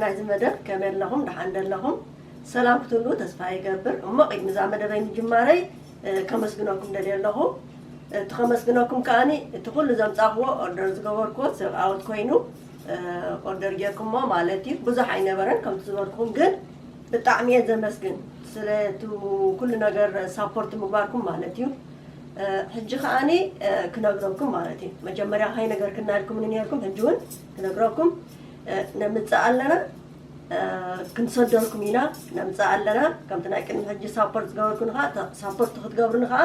እዚ መደብ ከመይ ኣለኹም? ደሓን ዶ ኣለኹም? ሰላም ክትብሉ ተስፋ ይገብር። እሞ ቅድሚ እዛ መደበይ ምጅማረይ፣ እ፣ ከመስግነኩም ደልየ ኣለኹ። እቲ ከመስግነኩም ከኣኒ እቲ ኩሉ ዘምጻእክዎ ኦርደር ዝገበርክዎ ሰብ ኣወት ኮይኑ፣ እ፣ ኦርደር ጌርኩሞ ማለት እዩ። ብዙሕ ኣይነበረን ከምቲ ዝበልኩኹም፣ ግን ብጣዕሚ እየ ዘመስግን። ስለ እቲ ኩሉ ነገር ሳፖርት ምግባርኩም ማለት እዩ። እ፣ ሕጂ ከኣኒ፣ እ፣ ክነግረኩም ማለት እዩ። መጀመርያ ከይነገርክና ኢልኩምኒ ነይርኩም፣ ሕጂ እውን ክነግረኩም፣ እ፣ ነምጽእ ኣለና፣ እ፣ ክንሰደልኩም ኢና፣ ነምጽእ ኣለና። ከምቲ ናይ ቅድሚ ሕጂ ሳፖርት ዝገበርኩኒ ከኣ፣ ተ-፣ ሳፖርት ክትገብሩኒ ከኣ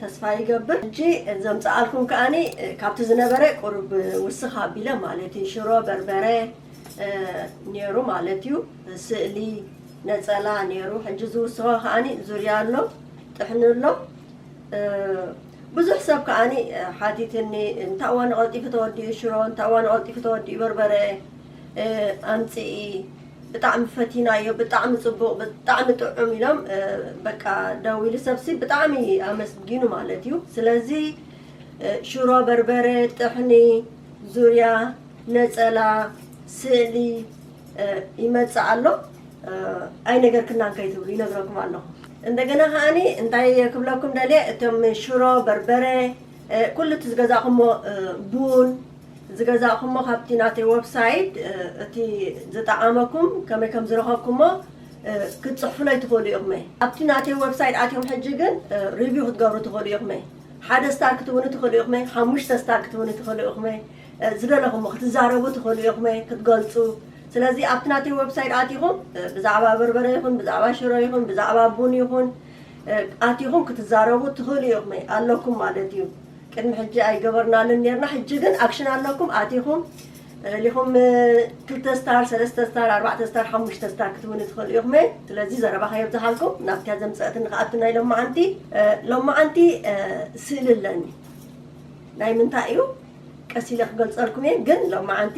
ተስፋ ይገብር። ሕጂ ዘምጽኣልኩም ከኣኒ፣ እ፣ ካብቲ ዝነበረ ቁሩብ ውስኽ ኣቢለ ማለት እዩ። ሽሮ፣ በርበረ፣ እ፣ ነይሩ ማለት እዩ። ስእሊ፣ ነጸላ ነይሩ። ሕጂ ዝውስኸ ከኣኒ ዙርያ ኣሎ፣ ጥሕኒ ኣሎ። እ፣ ብዙሕ ሰብ ከኣኒ፣ እ፣ ሓቲትኒ፣ "እንታ እዋኑ ቀልጢፉ ተወዲኡ ሽሮ፣ እንታ እዋኑ ቀልጢፉ ተወዲኡ በርበረ፣ እ፣ ኣምጽኢ፣ ብጣዕሚ ፈቲናዮ፣ ብጣዕሚ ጽቡቕ፣ ብጣዕሚ ጥዑም" ኢሎም፣ እ፣ በቃ ደዊሉ ሰብሲ ብጣዕሚ ኣመስጊኑ ማለት እዩ። ስለዚ፣ እ፣ ሽሮ፣ በርበረ፣ ጥሕኒ፣ ዙርያ፣ ነጸላ፣ ስእሊ፣ እ፣ ይመጽእ ኣሎ። እ፣ ኣይነገርክናን ከይትብሉ ይነግረኩም ኣለኹ። እንደገና ከኣኒ እንታይ ክብለኩም ደልየ፣ እቶም ሽሮ፣ በርበረ፣ እ፣ ኩሉ እቲ ዝገዛእኹሞ፣ እ፣ ቡን ዝገዛእኹሞ ካብቲ ናተይ ዌብሳይት፣ እ፣ እቲ ዝጠዓመኩም ከመይ ከም ዝረኸብኩሞ፣ እ፣ ክትጽሕፉለይ ትኽእሉ ኢኹም። ኣብቲ ናተይ ዌብሳይት ኣትዮም ሕጂ ግን፣ እ፣ ሪቪው ክትገብሩ ትኽእሉ ኢኹም። ሓደ ስታር ክትብሉ ትኽእሉ ኢኹም፣ ሓሙሽተ ስታር ክትብሉ ትኽእሉ ኢኹም። እ፣ ዝደለኹሞ ክትዛረቡ ትኽእሉ ኢኹም፣ ክትገልጹ። ስለዚ ኣብቲ ናተይ ዌብሳይት ኣቲኹም፣ እ፣ ብዛዕባ በርበረ ይኹን፣ ብዛዕባ ሽሮ ይኹን፣ ብዛዕባ ቡን ይኹን፣ እ፣ ኣቲኹም ክትዛረቡ ትኽእሉ ኢኹም፣ ኣለኩም ማለት እዩ። ቅድሚ ሕጂ ኣይገበርናሉን ኔርና፣ ሕጂ ግን ኣክሽን ኣለኩም፣ ኣቲኹም፣ እ፣ ኢኹም፣ እ፣ ክልተ ስታር፣ ሰለስተ ስታር፣ ኣርባዕተ ስታር፣ ሓሙሽተ ስታር ክትብሉ ትኽእሉ ኢኹም። ስለዚ ዘረባ ከየብዝሓልኩም፣ ናብታ ዘምጸአትኒ ክኣቱ ናይ ሎማዓንቲ፣ እ፣ ሎማዓንቲ፣ እ፣ ስእሊ ኣለኒ። ናይ ምንታይ እዩ? ቀስ ኢለ ክገልጸልኩም እየ፣ ግን ሎማዓንቲ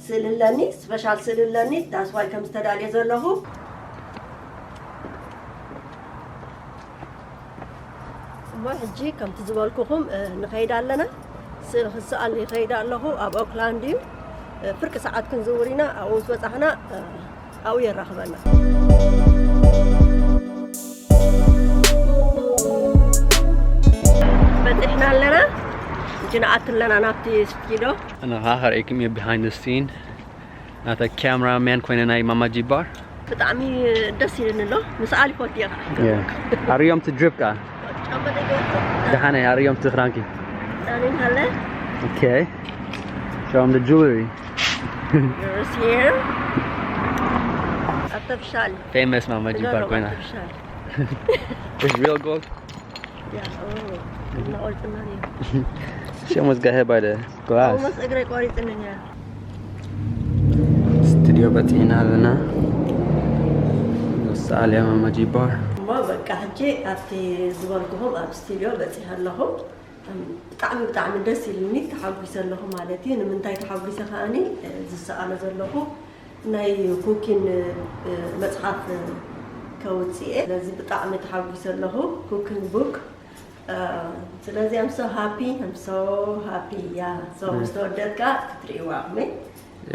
ስእሊ ኣለኒ፣ ስፔሻል ስእሊ ኣለኒ፣ that's why ከም ዝተዳልየ ዘለኹ። እሞ ሕጂ ከምቲ ዝበልኩኹም፣ እ፣ ንኸይድ ኣለና። ስእሊ ክሰኣል ይኸይድ ኣለኹ። ኣብ ኦክላንድ እዩ። እ፣ ፍርቂ ሰዓት ክንዝውር ኢና። ኣብኡ ምስ በጻሕና፣ እ፣ ኣብኡ የራኽበና። በጺሕና ኣለና። ሕጂ ንኣቱ ኣለና ናብቲ ስቱዲዮ። ኣነ ኸኣ ከርእየኩም እየ ቢሃይንድ ዘ ሲን። ናታ ካሜራ ማን ኮይነ ናይ ማማ ጂባር። ብጣዕሚ ደስ ኢሉኒ ኣሎ። ምስኣል ይፈቱ እየ ኸዓ። Yeah. ኣርእዮም እቲ ድሪፕ ከኣ። ጫማ ደገ ደሓነ፣ ኣርእዮም እቲ ክዳንኪ። ዳኒን ሃለ። Okay. Show them the jewelry. Yours here. ኣርተፊሻል። Famous ማማ ጅባር ኮይና። ኣርተፊሻል። It's real gold. ያ፣ ኦ፣ እናቆርጥና ነይሩ። She almost got hit by the glass. ኦልሞስት እግረይ ቆሪጥኒ ነይሩ። ስቱዲዮ በጺሕና ኣለና። ንስኣል እያ ማማ ጂባር። እሞ በቃ ሕጂ ኣብቲ ዝበልኩኹም ኣብ ስቱዲዮ በጺሐ ኣለኹ። ብጣዕሚ፣ ብጣዕሚ ደስ ኢሉኒ፣ ተሓጒሰ ኣለኹ ማለት እዩ። ንምንታይ ተሓጒሰ ከኣኒ፣ ዝሰኣሎ ዘለኹ ናይ ኩኪን፣ እ፣ መጽሓፍ ከውጽእ እየ። ስለዚ ብጣዕሚ ተሓጒሰ ኣለኹ፣ ኩኪንግ ቡክ። እ፣ ስለዚ I'm so happy, I'm so happy, yeah። So ምስ ተወደእት ከኣ ክትርእይዋ ኢኹም።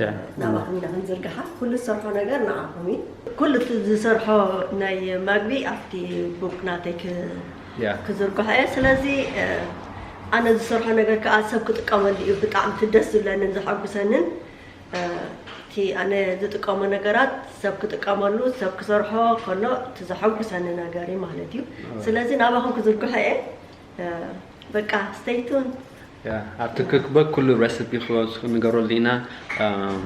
Yeah። ናባኹም ኢና ክንዝርግሓ። ኩሉ ዝሰርሖ ነገር ንዓኹም እዩ። ኩሉ እቲ ዝሰርሖ ናይ መግቢ ኣብቲ ቡክ ናተይ ክ-፣ Yeah። ክዝርግሖ እየ። ስለዚ፣ እ፣ ኣነ ዝሰርሖ ነገር ከኣ ሰብ ክጥቀመሉ እዩ። ብጣዕሚ እቲ ደስ ዝብለንን ዘሐጉሰንን፣ እ፣ እቲ ኣነ ዝጥቀሞ ነገራት ሰብ ክጥቀመሉ፣ ሰብ ክሰርሖ ከሎ እቲ ዘሐጉሰኒ ነገር እዩ ማለት እዩ። እ። ስለዚ ናባኹም ክዝርግሖ እየ። እ፣ በቃ stay tuned። ያ፣ ኣብቲ ኩክቡክ ኩሉ ረሲፒ ክወስኹ ንገብረሉ ኢና፣ እም፣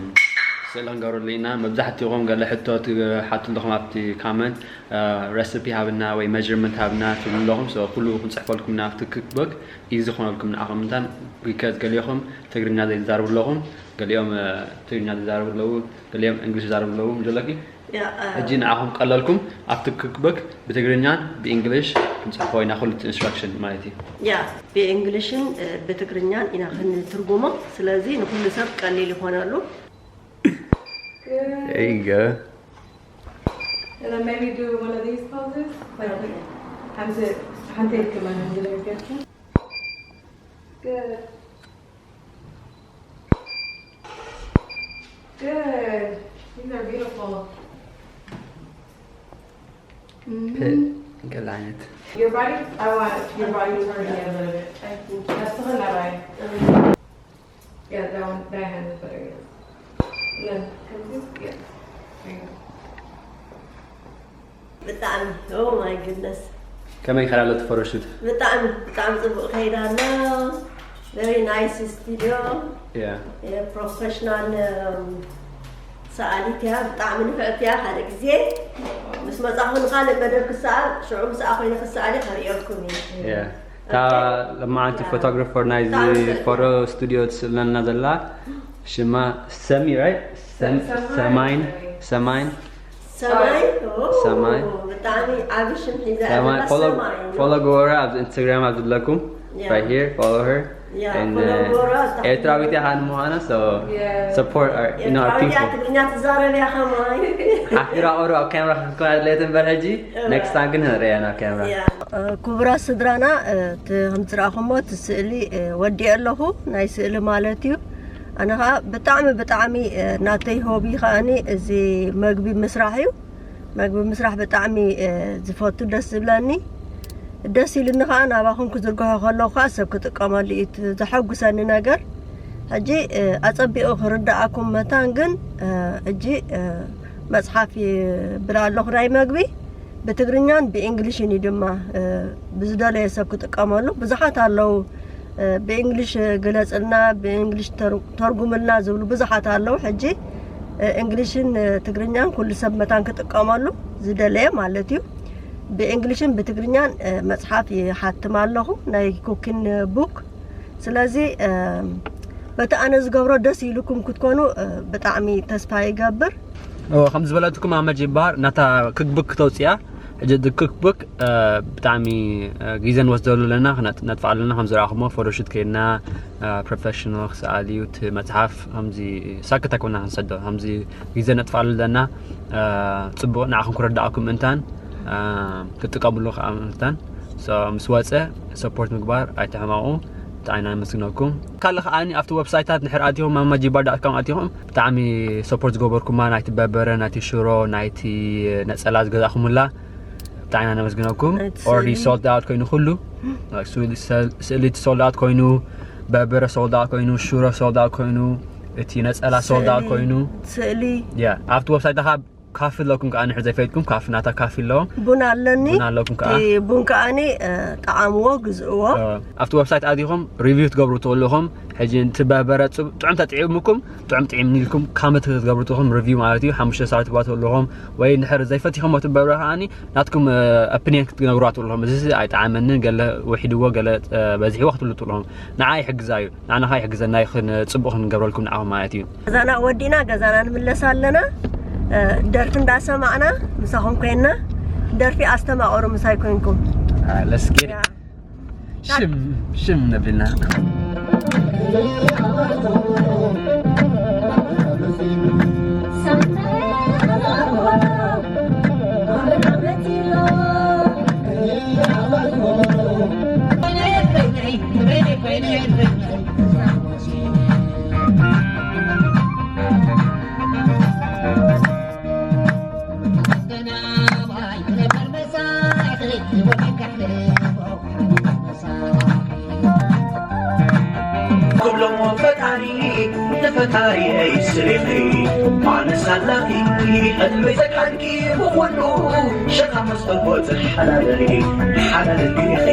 ስእሊ ክንገብረሉ ኢና። መብዛሕትኹም ገለ ሕቶ ትሓቱ ኣለኹም ኣብቲ ካመንት፣ እ፣ ረሲፒ ሃብና ወይ ሜጀርመንት ሃብና ትብሉ ኣለኹም። ሶ ኩሉ ክንጽሕፈልኩም ኢና ኣብቲ ኩክቡክ፣ ኢዚ ክኾነልኩም ንዓኹም። እንታን ቢካዝ ገሊኹም ትግርኛ ዘይዛረቡ ኣለኹም፣ ገሊኦም፣ እ፣ ትግርኛ ዝዛረቡ ኣለዉ፣ ገሊኦም እንግሊሽ ዝዛረቡ ኣለዉ። ምጀለኪ ያ፣ እ፣ ሕጂ ንዓኹም ቀለልኩም ኣብቲ ኩክቡክ ብትግርኛን ብእንግሊሽ ክንጽሕፎ ኢና፣ ኩሉ እቲ ኢንስትራክሽን ማለት እዩ። ያ፣ ብእንግሊሽን፣ እ፣ ብትግርኛን ኢና ክንትርጉሞ። ስለዚ ንኩሉ ሰብ ቀሊል ይኾነሉ። There you go. And then maybe do one of these poses. Like, okay. Hamza, Hamza, come on, I'm gonna get you. Good. Good. These are beautiful. ገለ ዓይነት Your body? I want your body to hurt me a little bit. I think that's the one that I. Yeah, that one, that hand is better. Yeah. And then, can you? Yeah. There you go. ብጣዕሚ oh my goodness ከመይ ከላሎ እቲ ፎቶሹት ብጣዕሚ ብጣዕሚ ፅቡቅ ከይዳ ኣሎ very nice studio yeah professional ሰኣሊት እያ ብጣዕሚ ንፍዕቲ እያ ሓደ ግዜ ምስ መፃኹ ንካልእ መደብ ክሰኣል ሽዑ ምስኣ ኮይነ ክሰኣል እየ ከርእየልኩም እየ yeah እታ ለማዓንቲ ፎቶግራፈር ናይዚ ፎቶ ስቱዲዮ ትስእለና ዘላ ሽማ ሰሚ right ሰማይን ሰማይን ሰማይ ሰማይ ብጣዕሚ ዓቢ ሽም ሒዛ ሰማይ follow ሰማይ follow ግበራ ኣብዚ ኢንስታግራም ኣብዚ ዘለኩም right here follow her and ኤርትራዊት ኢኻ ንምዃና so support our you know our people ትግርኛ ትዛረብ እያ ከማይ ሓፊራ ቆሩ ኣብ ካሜራ ክትኮን ኣድለየት እምበር ሕጂ next time ግን ንርእያ ናብ ካሜራ ክቡራት ስድራና እቲ ከም ዝረኣኹሞ እቲ ስእሊ ወዲአ ኣለኹ ናይ ስእሊ ማለት እዩ ኣነ ከዓ ብጣዕሚ ብጣዕሚ ናተይ ሆቢ ከዓኒ እዚ መግቢ ምስራሕ እዩ መግቢ ምስራሕ ብጣዕሚ ዝፈቱ ደስ ዝብለኒ ደስ ኢሉኒ ከዓ ናባኹም ክዝርግሖ ከለኩ ከዓ ሰብ ክጥቀመሉ እዩ ዘሐጉሰኒ ነገር ሕጂ ኣፀቢቑ ክርዳኣኩም መታን ግን ሕጂ መፅሓፍ ይብል ኣለኹ ናይ መግቢ ብትግርኛን ብእንግሊሽን እዩ ድማ ብዝደለየ ሰብ ክጥቀመሉ ብዙሓት ኣለዉ ብእንግሊሽ ግለፅልና ብእንግሊሽ ተርጉምልና ዝብሉ ብዙሓት ኣለዉ ሕጂ እንግሊሽን ትግርኛን ኩሉ ሰብ መታን ክጥቀመሉ ዝደለየ ማለት እዩ ብእንግሊሽን ብትግርኛን መፅሓፍ ይሓትም ኣለኹ ናይ cooking book ስለዚ በቲ ኣነ ዝገብሮ ደስ ኢሉኩም ክትኮኑ ብጣዕሚ ተስፋ ይገብር ከም ዝበለትኩም ኣመጅ ይበሃል ናታ ክክቡክ ክተውፅያ ሕጂ እቲ ክክቡክ ብጣዕሚ ግዜ ንወስደሉ ኣለና ነጥፋ ኣለና ከም ዝረኣኹሞ ፎቶሹት ከይድና ፕሮፌሽናል ክሰኣል እዩ እቲ መፅሓፍ ከምዚ ሳክታ ኮና ክንሰዶ ከምዚ ግዜ ነጥፋሉ ኣለና ፅቡቅ ንዓኹም ክረዳእኩም እንታን ክጥቀምሉ ከዓ እንታን ምስ ወፀ ሰፖርት ምግባር ኣይትሕመቁ ብጣዕሚ ኢና ነመስግነኩም ካልእ ከዓኒ ኣብቲ ዌብሳይታት ንድሕር ኣቲኹም ማማ ጂባር ዳት ኮም ኣቲኹም ብጣዕሚ ሰፖርት ዝገበርኩማ ናይቲ በርበረ ናይቲ ሽሮ ናይቲ ነፀላ ዝገዛእኩምላ ብጣዕሚ ኢና ነመስግነኩም already sold out ኮይኑ ኩሉ ስእሊ sold out ኮይኑ በርበረ sold out ኮይኑ ሽሮ sold out ኮይኑ እቲ ነፀላ sold out ኮይኑ ስእሊ ኣብቲ ዌብሳይት ዳኻ ካፊ ኣለኩም ከዓ ንሕር ዘይፈይድኩም ካፊ ናታ ካፊ ኣለዎም ቡን ኣለኒ ቡን ኣለኩም ከዓ ቡን ከዓኒ ጠዓምዎ ግዝእዎ ኣብቲ ዌብሳይት ኣቲኹም ሪቪው ትገብሩ ትኽእሉ ኢኹም ሕጂ እቲ በርበረ ጥዑም ተጥዒምኩም ጥዑም ጥዒምኒ ኢልኩም ካመት ክትገብሩ ትኹም ሪቪው ማለት እዩ ሓሙሽተ ሳባት ትኽእሉ ኢኹም ወይ እንድሕር ዘይፈቲኹም እቲ በርበረ ከዓኒ ናትኩም ኦፒንየን ክትነግሩ ትኽእሉ ኢኹም እዚ ኣይጠዓመንን ገለ ውሒድዎ ገለ በዚሕዎ ክትብሉ ትኽእሉ ኢኹም ንዓ ይሕግዛ እዩ ንዓናኻ ይሕግዘና እዩ ጽቡቕ ክንገብረልኩም ንዓኹም ማለት እዩ። ገዛና ወዲእና ገዛና ንምለስ ኣለና። ደርፊ እንዳሰማዕና ምሳኹም ኮይንና ደርፊ ኣስተማቕሩ ምሳይ ኮይንኩም። Let's get it. ሽም ሽም ነቢልና ክብሎሞ ፈጣሪ ንፈጣሪየይ ስሪኺ ማንስ ኣላኺ ዕድመይ ዘቃልኪ ብኹሉ ሸኻ መስጠቦ ዝሓላለኺ ሓላለኺ ኢኺ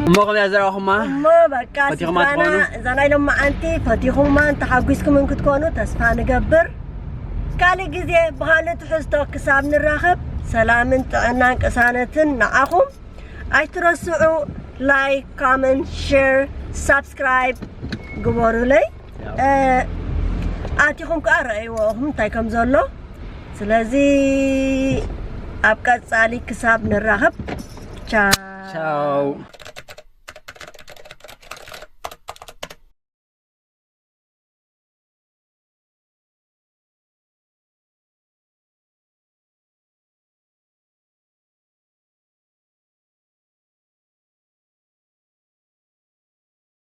እሞ ከመያ ዘረባኹማ እሞ በቃ ፈቲኹማ ስድራና ትኾኑ? እዛ ናይ ሎማዓንቲ ፈቲኹማ እንተሓጒስኩም እንክትኮኑ ተስፋ ንገብር ካልእ ግዜ ብኻልእ ትሕዝቶ ክሳብ ንራኸብ ሰላምን ጥዕናን ቅሳነትን ንዓኹም ኣይትረስዑ like comment share subscribe ግበሩለይ ኣቲኹም ከዓ ረእይዎ እንታይ ከም ዘሎ ስለዚ ኣብ ቀፃሊ ክሳብ ንራኸብ ቻው